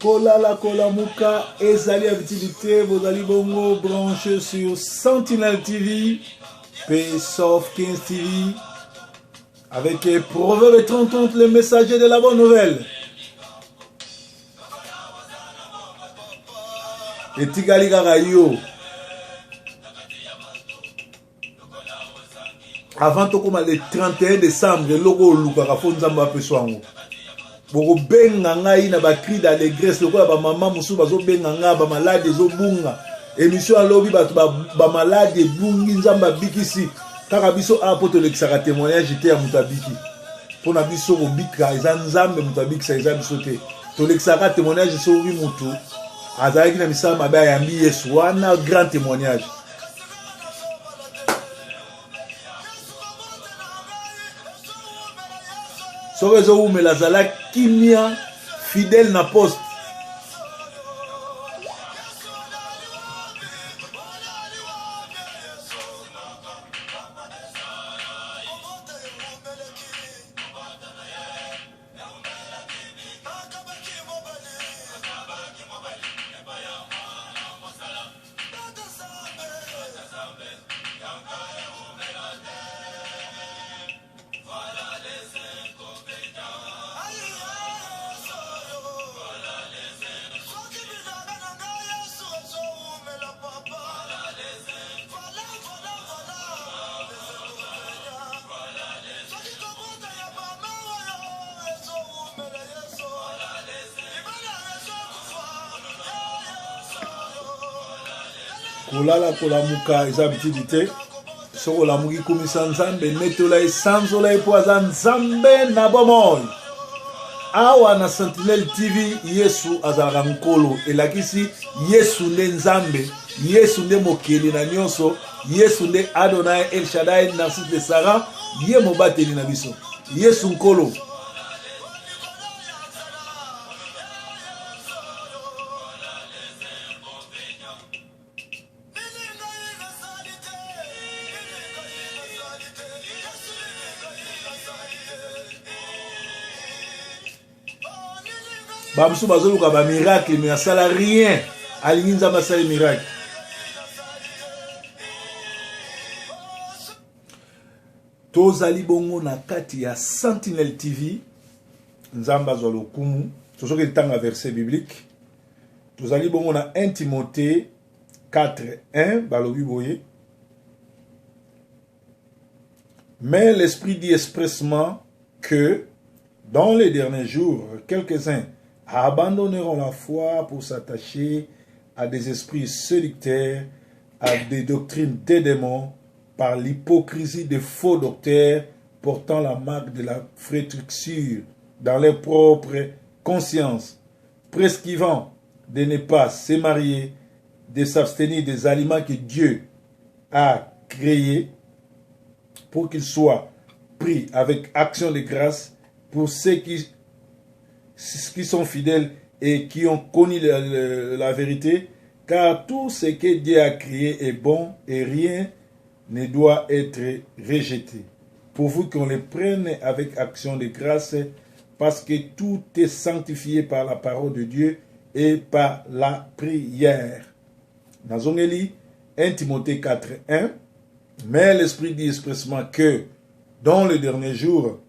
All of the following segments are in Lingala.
Kolala kolamuka ezali habitude te, bozali bongo branche sur Sentinelle TV pe Soft Kings TV avec Proverbe 30 le messager de la bonne nouvelle. Etikali kaka yo avant tokóma le 31 décembre, eloko olukaka fo Nzambe apesa yango. Bokobenga ngai na bacri d'allégresse lokola bamama mosusu bazobenga ngai, bamaladi ezobunga. Émission alobi bato bamaladi ebungi, Nzambe abikisi kaka biso awa mpo tolekisaka témoignage te ya moto abiki. Mpo na biso kobika eza Nzambe moto abikisa, eza biso te. Tolekisaka témoignage soki motu azalaki na misala mabe ayambi Yesu, wana grand témoignage. Soki ezowumela, azala kimia, fidèle na poste. Kolala kolamuka eza habitude te. Soki olamuki, kumisa Nzambe, netola ye, sanzola ye mpo aza Nzambe na bomoi. Awa na Sentinelle TV, Yesu azalaka Nkolo, elakisi Yesu nde Nzambe, Yesu nde mokeli na nyonso, Yesu nde Adonai El Shaddai, Narcisse de Sara, ye mobateli na biso, Yesu Nkolo. Bamosusu bazoluka bamiracle, mais asala rien, alingi Nzambe asali miracle. Tozali bongo na kati ya Sentinelle TV. Nzambe azwa lokumu. Tozoki ntanga verset biblique. Tozali bongo na 1 Timothée 4 1, balobi boye: Mais l'Esprit dit expressement que dans les derniers jours, quelques-uns abandonneront la foi pour s'attacher à des esprits séducteurs, à des doctrines des démons, par l'hypocrisie des faux docteurs portant la marque de la flétrissure dans leur propre conscience, prescrivant de ne pas se marier, de s'abstenir des aliments que Dieu a créés pour qu'ils soient pris avec action de grâce pour ceux qui sont fidèles et qui ont connu la vérité, car tout ce que Dieu a créé est bon et rien ne doit être rejeté, pourvu qu'on le prenne avec action de grâce, parce que tout est sanctifié par la parole de Dieu et par la prière. Nazongeli 1 Timothée 4, 1. Mais l'Esprit dit expressement que dans les derniers jours,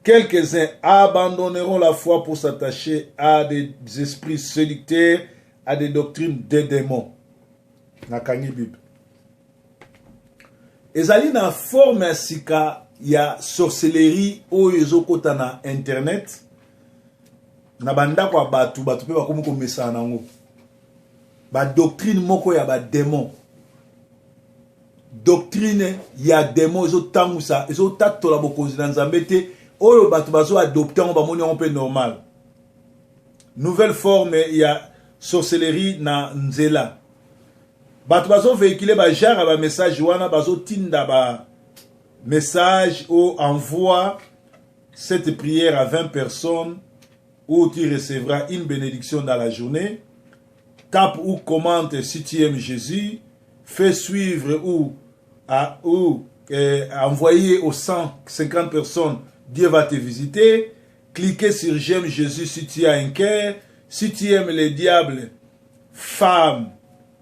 quelques-uns abandonneront la foi pour s'attacher à des esprits séducteurs, à des doctrines des démons. Nakangi Bible. Ezali na forme ya sika ya sorcellerie oyo ezokota na internet, na bandako ya bato. Bato mpe bakomi komesana nango, badoctrine moko ya badémon, doctrine ya démon ezotangwisa, ezotatola bokonzi na Nzambe te, oyo bato bazoadopte yango, bamoni yango mpe normal. Nouvelle forme ya sorcellerie na nzela. Bato bazovéhicule bagenre ya bamessage wana, bazotinda bamessage o envoie cette prière à 20 personnes où tu recevras une bénédiction dans la journée, tape ou commente si tu aimes Jésus, fais suivre ou envoyer aux 150 personnes, Dieu va te visiter. Cliquez sur J'aime Jésus si tu as un cœur. Si tu aimes les diables, femme,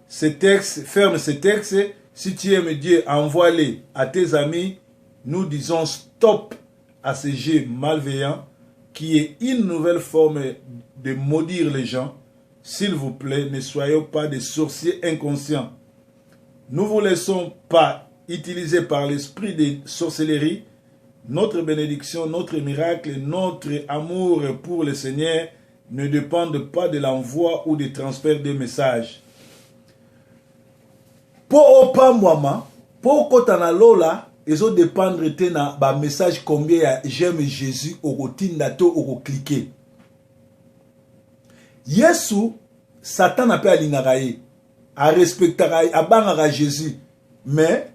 ce texte, ferme ce texte. Si tu aimes Dieu, envoie-les à tes amis. Nous disons stop à ce jeu malveillant qui est une nouvelle forme de maudire les gens. S'il vous plaît, ne soyons pas des sorciers inconscients. Nous vous laissons pas utiliser par l'esprit de sorcellerie. Notre bénédiction, notre miracle, notre amour pour le Seigneur ne dépendent pas de l'envoi ou du transfert des messages. Po opambwama, po okota na lola, ezo dépendre te na ba message combien ya j'aime Jésus okotinda to okocliquer. Yesu, Satana pe alingaka ye, arespectaka, abangaka Jésus, mais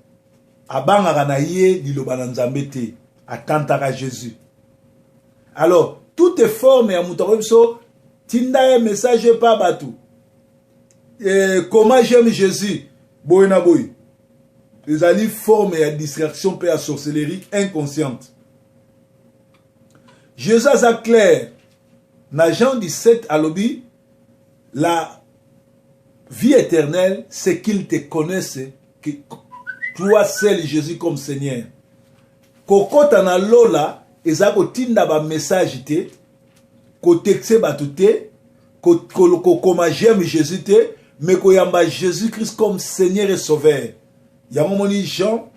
abangaka na ye liloba na Nzambe te, atantaka Jésus. Alors, toute forme ya moto akoyebi biso tinda ye message epa bato eh, comment j'aime Jésus boye na boye ezali forme ya distraction mpe ya sorcellerie inconsciente. Jésus aza clair na Jean 17 alobi la vie éternelle c'est qu'il te connaisse que toi seul Jésus comme Seigneur. Kokota na lola eza kotinda ba message te, kotexe bato te, kokoma j'aime Jésus te, mais koyamba Jésus-Christ comme Seigneur et Sauveur. Yango moni Jean,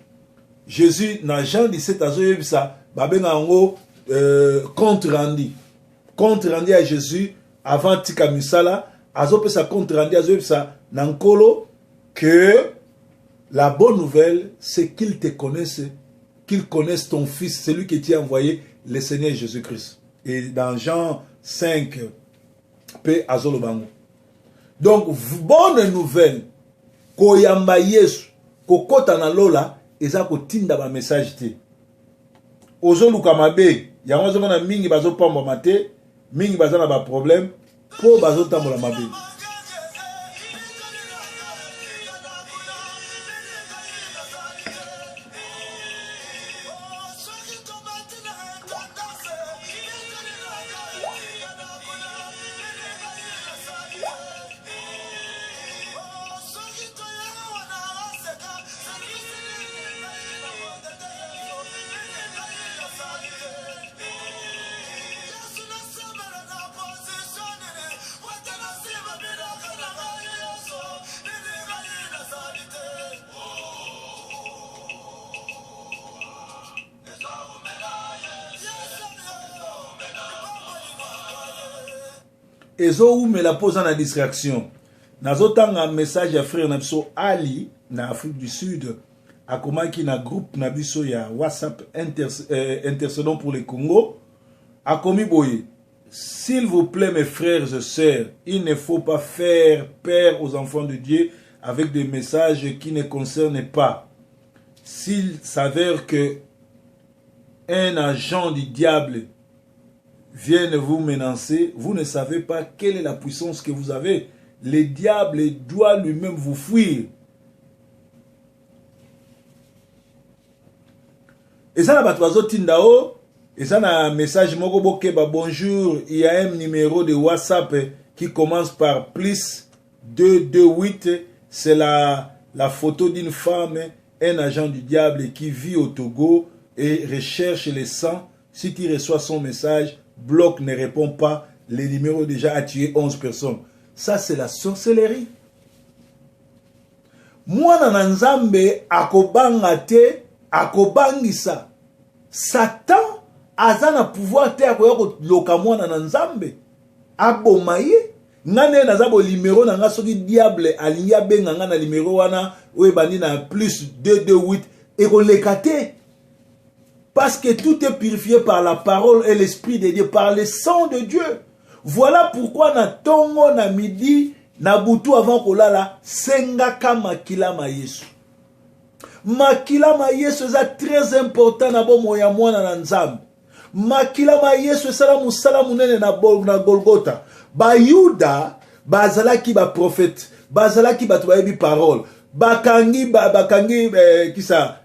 Jésus na Jean 17 azoyebisa babenga yango compte rendu. Compte rendu ya Jésus avant tika misala, azopesa compte rendu, azoyebisa na Nkolo que la bonne nouvelle, c'est qu'il te connaisse, qu'il connaisse ton Fils, celui qui t'a envoyé, le Seigneur Jésus-Christ. Et dans Jean 5, pe azolobango. Donc, bonne nouvelle, koyamba Yesu, kokota na lola, eza kotinda ba message te. Ozoluka mabe, yango ozomona mingi bazopambwama te, mingi baza na ba problème, po bazotambola mabe. Ezowumela mpo oza na distraction. Nazotanga message ya frère na biso Ali na Afrique du Sud, akomaki na groupe na biso ya WhatsApp intercédons pour le Congo. Akomi boye: s'il vous plaît mes frères et sœurs, il ne faut pas faire peur aux enfants de Dieu avec des messages qui ne concernent pas. S'il s'avère que un agent du diable vienne vous menacer, vous ne savez pas quelle est la puissance que vous avez. Le diable doit lui-même vous fuir. Eza na bato bazotinda o, eza na message moko bokeba, bonjour, il y a un numéro de WhatsApp qui commence par plus 228, c'est la photo d'une femme, un agent du diable qui vit au Togo et recherche les sangs. Si tu reçois son message, bloque, ne répond pas, le numéro déjà a tué 11 personnes. Ça, c'est la sorcellerie. Mwana na Nzambe akobanga te, akobangisa. Satan aza na pouvoir te akoya koloka mwana na Nzambe, aboma ye. Nga nde naza bo numéro na nga, soki diable alingi abenga nga na numéro wana oyo ebandi na plus 228, ekoleka te. Parce que tout est purifié par la parole et l'esprit de Dieu, par le sang de Dieu. Voilà pourquoi na tongo, na midi, na butu avant kolala, sengaka makila ma Yesu. Makila ma Yesu eza très important na bomoi ya mwana na Nzambe. Makila ma Yesu esala mosala monene na Golgotha. Bayuda bazalaki ba prophète, bazalaki bato bayebi parole. Bakangi kisa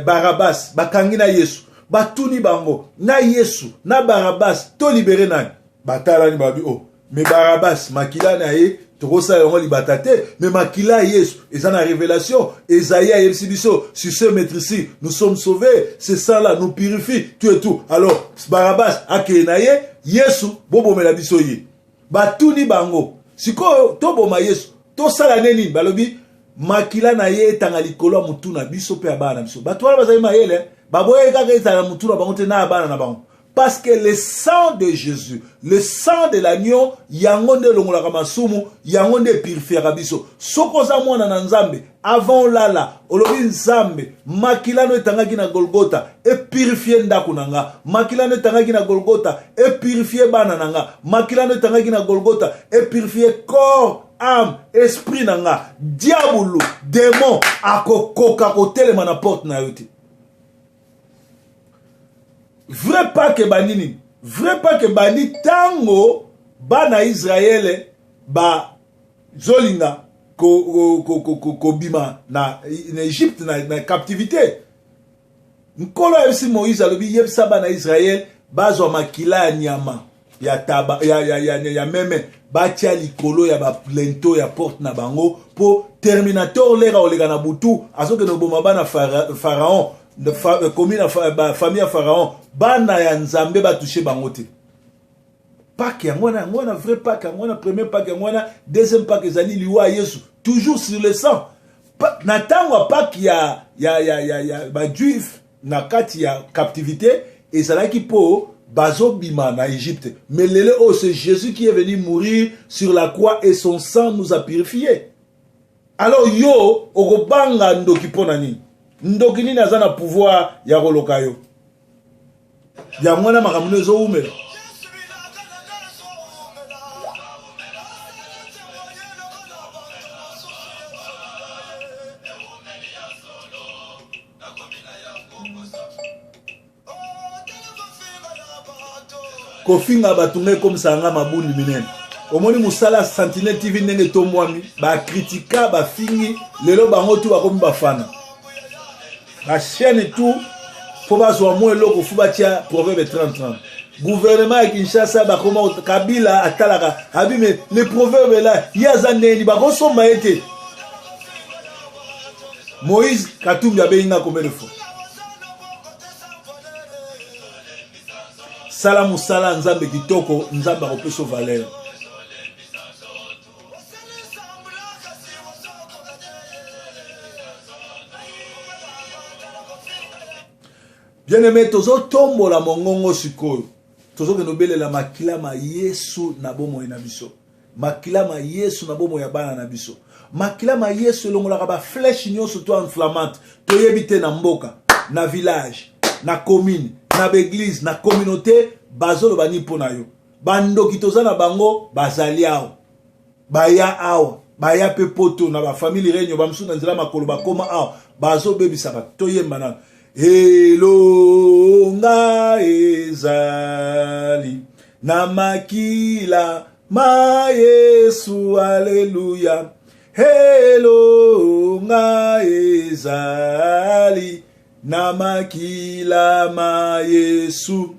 Barabbas, bakangi na Yesu. Batuni bango, na Yesu na Barabas to libere nani? Batalani, babi: "Oh, mais Barabas, makila na ye tokosala yango libata te, mais makila ya Yesu eza na révélation. Esaïe ayebisi biso: sur ce maître-ci nous sommes sauvés, ce sang là nous purifie, tout et tout. Alors Barabas akeye na ye, Yesu bobomela biso ye." Batuni bango: "Sikoyo toboma Yesu, tosala nde nini?" Balobi: "Makila na ye etanga likolo ya motu na biso mpe ya bana na biso." Bato wana bazali mayele, baboyei kaka ezala na motu na bango te, na ya bana na bango, parce que le sang de Jésus, le sang de l'agneau, yango nde elongolaka masumu, yango nde epurifiaka biso. Soki oza mwana na Nzambe, avant olala, olobi: "Nzambe, makila no etangaki na Golgota epurifie ndako na nga, makila no etangaki na Golgota epurifie bana na nga, makila no etangaki na Golgota epurifie corps, âme, esprit na nga." Diabulu, démon akokoka kotelema na porte na yo te. Vrai Pâques ebandi nini? Vrai Pâques ebandi ntango bana Israele bazolinga kobima na Egypte, na captivité. Nkolo ayebisi Moïse, alobi: "Yebisa bana Israele bazwa makila ya nyama ya taba, ya meme, batia likolo ya balinteau ya porte na bango, mpo terminator lera oleka na butu, azokende koboma bana Pharaon, komi na famille ya Pharaon, bana ya Nzambe batouche bango te." Pâques yango wana, yango wana vrai Pâques, yango wana premier Pâques, yango wana deuxième Pâques ezali liwa ya Yesu, toujours sur le sang. Na ntango ya Pâques ya bajuif na kati ya captivité, ezalaki mpo bazobima na Égypte. Mais lelo oyo, c'est Jésus qui est venu mourir sur la croix et son sang nous a purifié. Alors yo okobanga ndoki mpo na nini? Ndoki nini aza na pouvoir ya koloka yo? Yango wana makambo no ezowumela. Kofinga bato ngai ekomisaka nga mabundi minene. Omoni mosala ya Sentinelle TV ndenge etombwami, bakritika, bafingi, lelo bango tu bakomi bafana bachaîne tout mpo bazwa mwa eloko fu batia proverbe 30 30. Gouvernement ya Kinshasa bakoma, Kabila atalaka abi: "Mais le proverbe là, ye aza ndeni, bakosomba ye te." Moïse Katumbi abengi nga combien de fois? Sala mosala ya Nzambe kitoko, Nzambe akopesa valeur. Bien aimé, tozotombola mongongo sikoyo, tozokende obelela makila ma Yesu na bomoi na biso, makila ma Yesu na bomoi ya bana na biso. Makila ma Yesu elongolaka baflèche nyonso to inflammante toyebi te na mboka, na village, na commune, na baeglise, na communauté. Bazoloba nini mpo na yo? Bandoki toza na bango, bazali awa, baya awa, baya mpe poto na bafamile renio, bamosusu na nzela makolo bakoma awa, bazobebisa bato. Toyemba nano: elonga ezali na makila ma Yesu, aleluya, elonga ezali na makila ma Yesu,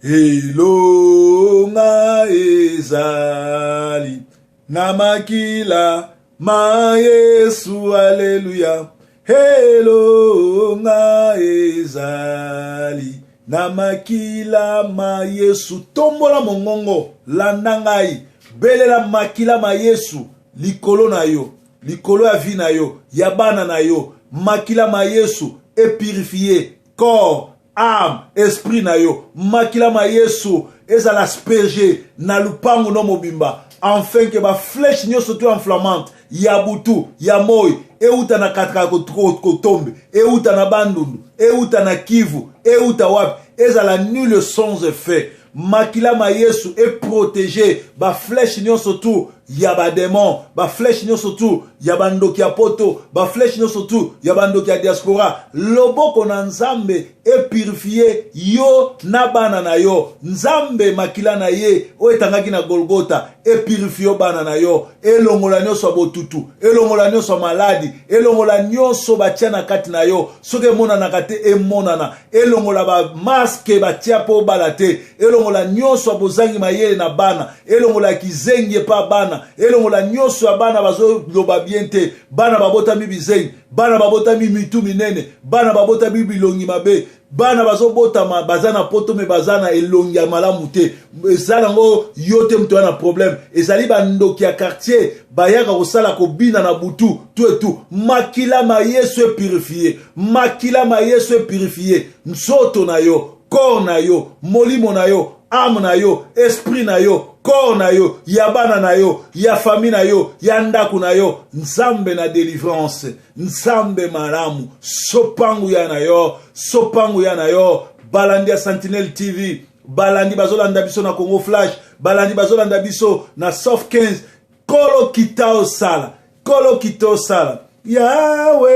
elonga ezali na makila ma Yesu, aleluya, elonga ezali na makila ma Yesu. Tombola mongongo, landa ngai, belela makila ma Yesu likolo na yo, likolo ya vie na yo, ya bana na yo. Makila ma Yesu epurifie corps, âme, esprit na yo. Makila ma Yesu ezala asperge na lupangu no mobimba, enfin ke baflèche nyonso to inflammante ya butu, ya moi, euta na katika kotombe, euta na Bandundu, euta na Kivu, euta wapi, ezala nul, sans effet. Makila ma Yesu eprotege baflèche nyonso tu. ya bademon, baflèche nyonso tu ya bandoki ya poto, baflèche nyonso tu ya bandoki ya diaspora. Loboko na Nzambe epurifie yo na bana na yo. Nzambe, makila na ye oyo etangaki na Golgota epurifie yo, bana na yo, elongola nyonso ya botutu, elongola nyonso ya maladi, elongola nyonso batia na kati na yo. Soki emonanaka te, emonana. Elongola bamaske batia mpo obala te, elongola nyonso ya bozangi mayele na bana, elongola kizengi epa bana, elongola nyonso ya bana bazoloba bien te, bana babotami bizengi, bana babotami mitu minene, bana babotami bilongi mabe, bana bazobotama baza na poto me baza na elongi ya malamu te. Eza nango yo te moto ya na problème, ezali bandoki ya quartier bayaka kosala kobina na butu tu etu. Makila ma Yesu epurifie, makila ma Yesu epurifie nzoto na yo, corps na yo, molimo na yo, âme na yo, esprit na yo, corps na yo, ya bana na yo, ya famille na yo, ya ndako na yo. Nzambe na délivrance, Nzambe malamu, sopangu ya na yo, sopangu ya na yo. Balandi ya Sentinelle TV, balandi bazolanda biso na Congo Flash, balandi bazolanda biso na Soft 15, Kolo kita osala, Kolo kita osala. Yawe,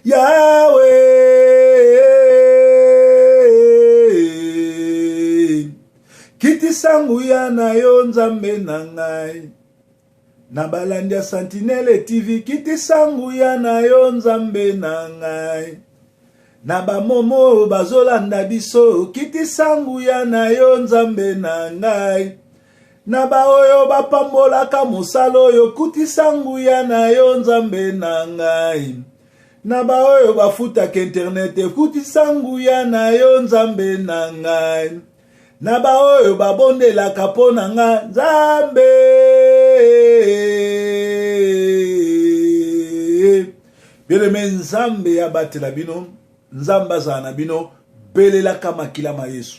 Yawe, kitisa nguya na yo, Nzambe na ngai. Na balandi ya Sentinelle TV, kitisa nguya na yo, Nzambe na ngai. Na bamomo oyo bazolanda biso, kitisa nguya na yo, Nzambe na ngai. Na baoyo bapambolaka mosala oyo, kutisa nguya na yo, Nzambe na ngai. Na baoyo bafutaka internet, kutisa nguya na yo, Nzambe na ngai. Na baoyo babondelaka mpo na nga, Nzambe. Bien-aimé, Nzambe abatela bino, Nzambe azala na bino. Belelaka makila ma Yesu.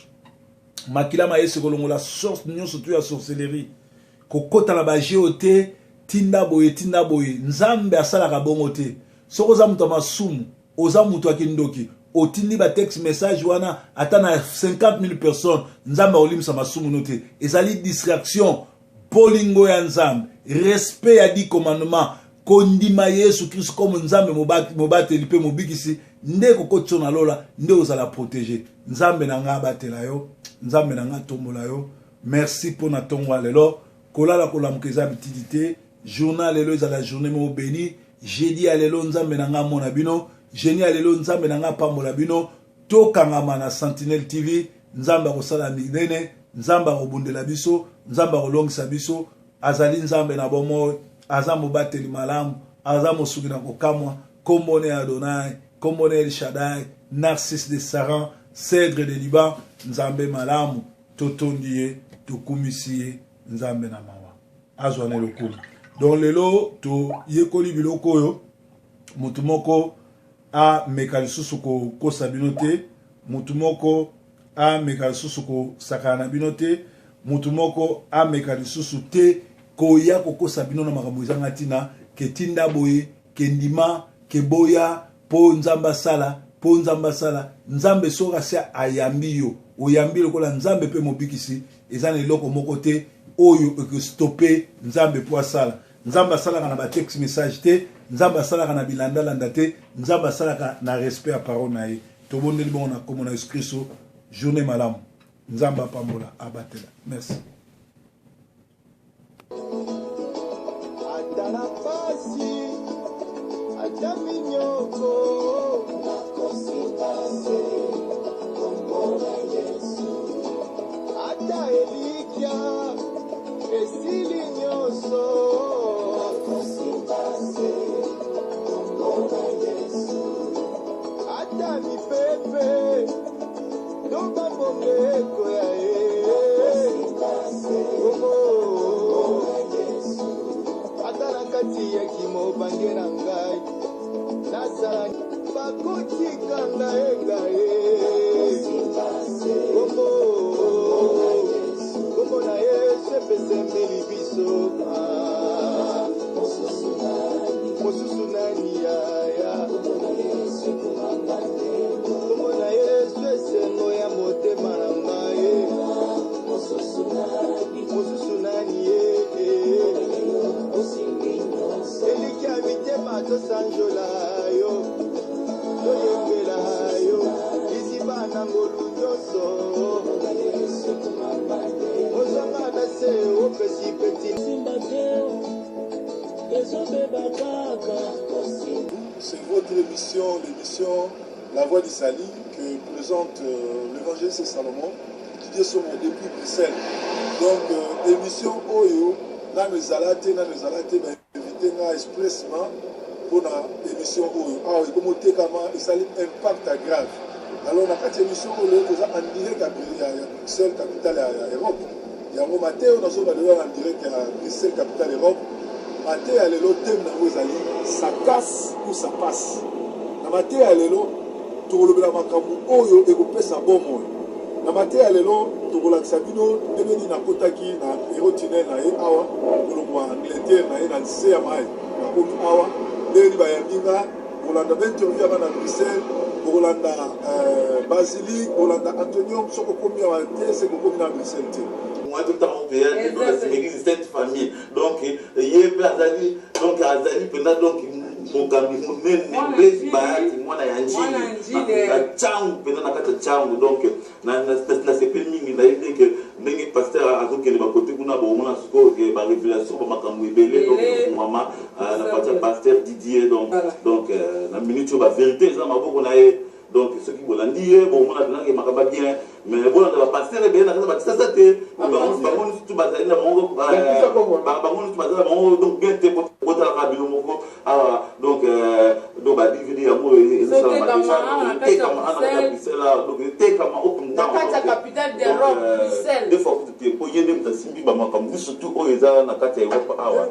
Makila ma Yesu ekolongola source nyonso tu ya sorcellerie. Kokota na bajeu te, tinda boye, tinda boye. Nzambe asalaka bongo te. Soki oza moto ya masumu, oza moto ya kindoki, otindi ba texte message wana ata na 50 000 personnes, Nzambe akolimisa masumu no te. Ezali distraction. Bolingo ya Nzambe, respect ya 10 commandement, kondima Yesu Kristo comme Nzambe mobateli mpe mobikisi, nde kokotisa na lola, nde ozala protege. Nzambe na ngai abatela yo, Nzambe na ngai atombola yo. Merci mpo na ntongo ya lelo. Kolala kolamuka eza bitidi te. Journal lelo ezala journée moko béni. Jeudi ya lelo, Nzambe na ngai amona bino. Jeudi ya lelo, Nzambe na ngai apambola bino. Tokangama na Sentinelle TV. Nzambe akosala minene, Nzambe akobundela biso, Nzambe akolongisa biso. Azali Nzambe na bomoi, aza mobateli malamu, aza mosuki na kokamwa. Kombo ne Adonai, kombo ne El Shaddai, Narcisse de Saran, Cèdre de Liban. Nzambe malamu, totondi ye, tokumisi ye. Nzambe na mawa azwa na lokumu. Donc lelo toyekoli biloko oyo, motu moko ameka lisusu kokosa bino te, motu moko ameka lisusu kosakana na bino te, motu moko ameka lisusu te koya kokosa bino na makambo ezanga ntina, ke tinda boye, ke ndima, ke boya mpo Nzambe asala, mpo Nzambe asala. Nzambe soki asi ayambi yo, oyambi lokola Nzambe mpe mobikisi, eza na eloko moko te oyo ekostope Nzambe mpo asala. Nzambe asalaka na batexte message te, Nzambe asalaka na bilandalanda te, Nzambe asalaka na respect ya parole na ye. Tobondeli bongo na kombo na Yesu Kristo. Journée malamu, Nzambe apambola, abatela. Merci. Ata na pasi, ata minyoko, nakosimba se kombo na Yesu. Ata elikya esili nyonso, nakosimba se kombo na Yesu. Ata mipepe to bambonge ekoya ye, nakosimba se kombo na Yesu. Ata na kati ya kimobange na ngai, nasala bakotika ngai ngai. nyonso ozonga na se opesi peti Simba te ezobeba kaka. C'est votre émission, l'émission La Voix du Salut que présente l'évangéliste Salomon Didier Somo depuis Bruxelles. Donc émission oyo nano ezala te, nano ezala te, ba invité nga expressement mpona émission oyo awa ekomi otekama, esali impact grave. Alors na kati ya émission oyo lelo toza en direct ya Bruxelles, capitale ya Europe. Yango mateyo nazoba lelo en direct ya Bruxelles, capitale Europe. Mateya ya lelo, thème nango ezali "Ça casse ou ça passe". Na mateya ya lelo tokolobela makambo oyo ekopesa bomoi. Na mateya ya lelo tokolakisa bino ndenge nini nakotaki na Eurotunnel na ye awa kolongwa Angleterre na ye na nse ya mai, nakomi awa ndenge nini bayambi nga. Kolanda bainterview yanga na Bruxelles, bokolanda basilique, bolanda Antonium. Soki okomi awa te, seke okomi na Bruxelles te. Moi tout ntango mpe ya te, donc nasima église Sainte Famille. Donc ye mpe azali, donc azali mpenza, donc mokambi monene Blaise Bayati, mwana ya Njili na Ntangu mpenza, na kati ya Ntangu. Donc nasepeli mingi, nayebi ndenge ndenge pasteur azokende bakote kuna, bomona sikoyo ke barévélation, bamakambo ebele. Donc mama na parti ya pasteur Didier, donc na minute oyo bavérité eza na maboko na ye. Donc soki bolandi ye, bomona mpenza makambo bien. Mais bolanda bapasteur ebele na kati bakisasa te, bango nyonso bazali na bango, bango nyonso bazali na bango. Donc bien te, botalaka bino moko awa. Donc ba DVD yango ezosalama déjà, etekama ana kati ya Bruxelles. Donc etekama open. Na kati ya capitale d'Europe, Bruxelles. Deux fois kutu te, mpo ye nde moto asimbi bamakambo nyonso tu oyo eza na kati ya Europe awa.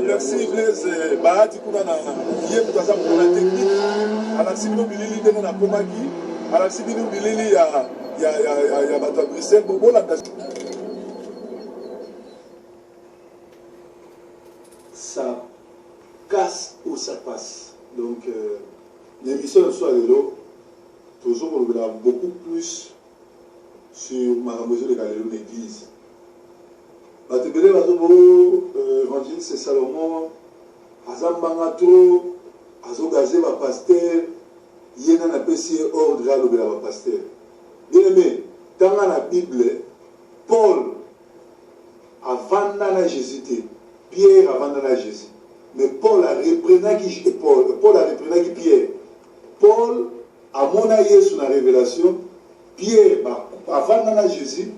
Merci Blaise Bahati kuna na ye moto aza mokolo na technique. Alakisi bino bilili ndenge nakomaki, alakisi bino bilili ya bato ya Bruxelles. Bolanda. Ça casse ou ça passe. Donc l'émission na biso ya lelo, tozokolobela beaucoup plus sur makambo ezoleka lelo na église. Bato ebele bazobo évangéliste Salomon aza mbanga trop, azogaze bapasteur. Ye nani apesi ye ordre alobela bapasteur? Bien aimé, tanga na Bible, Paul avanda na Jésus te, Pierre avanda na Jésus, mais Paul areprenaki Paul, Paul areprenaki Pierre. Paul amona Yesu na révélation. Pierre avanda na Jésus,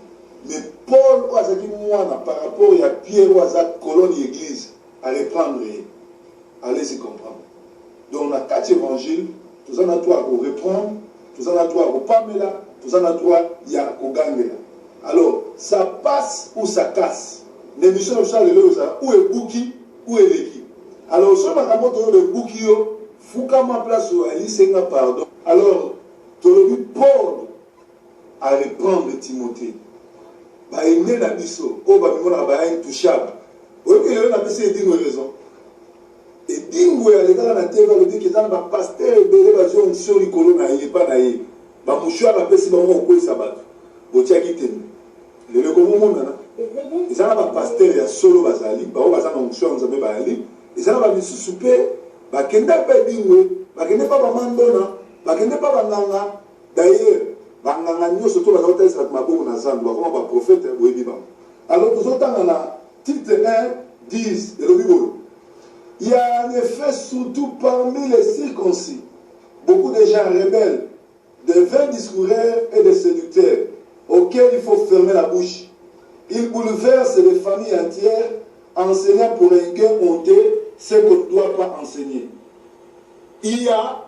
mais Paul oyo azalaki mwana par rapport ya Pierre oyo aza colonne église, areprendre ye. Allez-y comprendre. Donc na kati évangile toza na droit ya koreprendre, toza na droit ya kopamela, toza na droit ya kogangela. Alors ça passe ou ça casse. Na émission na biso ya lelo ezala ou ebuki ou eleki. Alors soki makambo toyo ebuki yo, fukama place oyo alisenga pardon. Alors tolobi Paul areprendre Timothée. Baene na biso oyo bamimonaka baya intouchable, oyoki lelo napesi Edingo raison. Edingo alekaka na TV, alobiki eza na bapasteur ebele bazwi onction likolo na ye, epa na ye bamouchoir apesi bango kokweyisa bato. Botiaki tembe, lelo ekomomonana. Eza na bapasteur ya solo bazali, bango baza na onction ya Nzambe bayali. Eza na bamisusu mpe bakende mpe Edingwe, bakende mpa bamandona, bakende mpa banganga. D'ailleurs banganga nyonso to baza kotalisa bato maboko na zando, bakoma baprofete, boyebi bango. Alors tozotanga na Tite 1 10, elobi boye: "Il y a en effet, surtout parmi les circoncis, beaucoup de gens rebelles, de vains discoureurs et de séducteurs, auxquels il faut fermer la bouche. Ils bouleversent les familles entières, enseignant pour un gain honteux ce qu'on ne doit pas enseigner." Il y a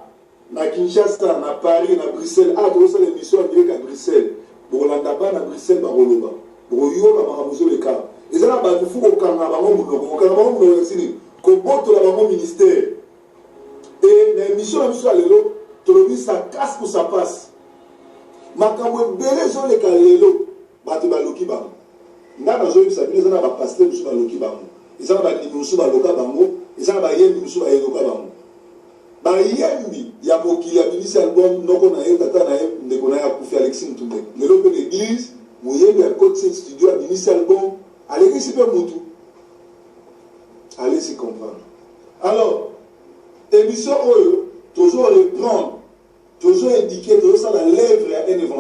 na Kinshasa, na Paris, na Bruxelles. Awa tozosala émission ya direct ya Bruxelles. Bokolanda bana Bruxelles bakoloba, bokoyoka makambo ezoleka. Eza na bato fu kokanga bango monoko, kokanga bango monoko esili kobotola bango ministère. E na émission na biso ya lelo tolobi "Ça casse ou ça passe". Makambo ebele ezoleka lelo, bato baloki bango. Ngai nazoyebisa bino, eza na bapasteur mosusu baloki bango, eza na bandimi mosusu baloka bango, eza na bayembi mosusu bayeloka bango. Bayembi ya mokili abimisi album, noko na ye, tata na ye, ndeko na ye akufi, Alexis Mutumbeko. Lelo mpe na église, moyembi akotisi studio, abimisi album, alekisi mpe mutu. Allez-y comprendre. Alors émission oyo tozo reprendre, tozo éduquer, tozosala l'œuvre ya un évangile.